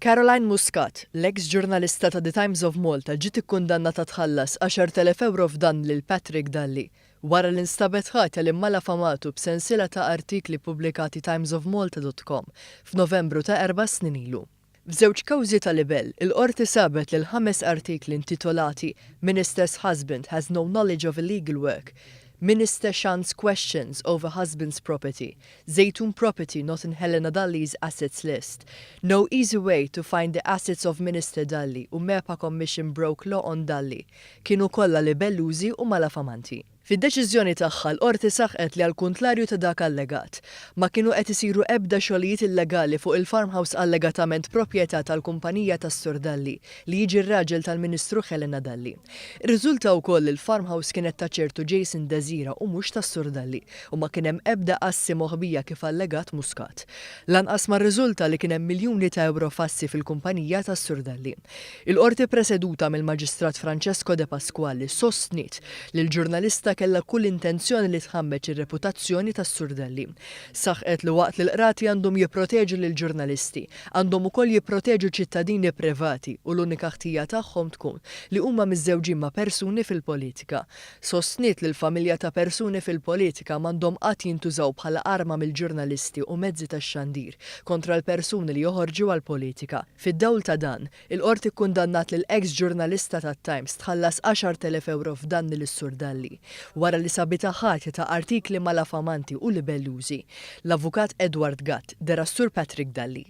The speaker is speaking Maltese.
Caroline Muscat, l-eks ġurnalista ta' The Times of Malta ġiet ikkundannata tħallas 10,000 ewro f'danni lil Patrick Dalli wara li nstabet ħatja li mmalafamatu b'sensiela ta' artikli ppubblikati timesofmalta.com f'Novembru ta' 4 snin ilu. F'żewġ kawżi ta' libell, il-qorti sabet li l-ħames artikli intitolati "Minister's Husband Has No Knowledge of Illegal Work", "Minister Shuns Questions Over Husband's Property", "Zejtun Property Not in Helena Dalli's Assets List", "No Easy Way to Find the Assets of Minister Dalli" u "MEPA Commission Broke Law on Dalli" kienu kollha libellużi u malafamanti. Fid-deċiżjoni tagħha l-qorti saħqet li għall-kuntrarju ta' dak allegat, ma kienu qed isiru ebda xogħlijiet illegali fuq il-farmhouse allegatament proprjetà tal-kumpanija tas-Sur Dalli li jiġi r-raġel tal-Ministru Helena Dalli. Irriżulta wkoll li l-farmhouse kienet ta' ċertu Jason Desira u mhux tas-Sur Dalli u ma kien hemm ebda assi moħbija kif allegat Muscat. Lanqas ma rriżulta li kien hemm miljuni ta' euro f'assi fil-kumpanija tas-Sur Dalli. Il-qorti preseduta mill-Maġistrat Francesco De Pasquale sostniet li l-ġurnalista kellha kull intenzjoni li tħammeġ ir-reputazzjoni tas-Sur Dalli. Saħqet li waqt li l-qrati għandhom jipproteġu lill-ġurnalisti, għandhom ukoll jipproteġu ċittadini privati u l-unika ħtija tagħhom tkun li huma miżżewġin ma' persuni fil-politika. Sostniet li l-familja ta' persuni fil-politika m'għandhom qatt jintużaw bħala arma mill-ġurnalisti u mezzi tax-xandir kontra l-persuni li joħorġu għall-politika. Fid-dawl ta' dan, il-qorti kkundannat lil ex ġurnalista tat-Times tħallas 10,000 ewro f'danni lis-Sur Dalli wara li sabitha ħatja ta' artikli malafamanti u libellużi. L-avukat Edward Gatt deher għas-Sur Patrick Dalli.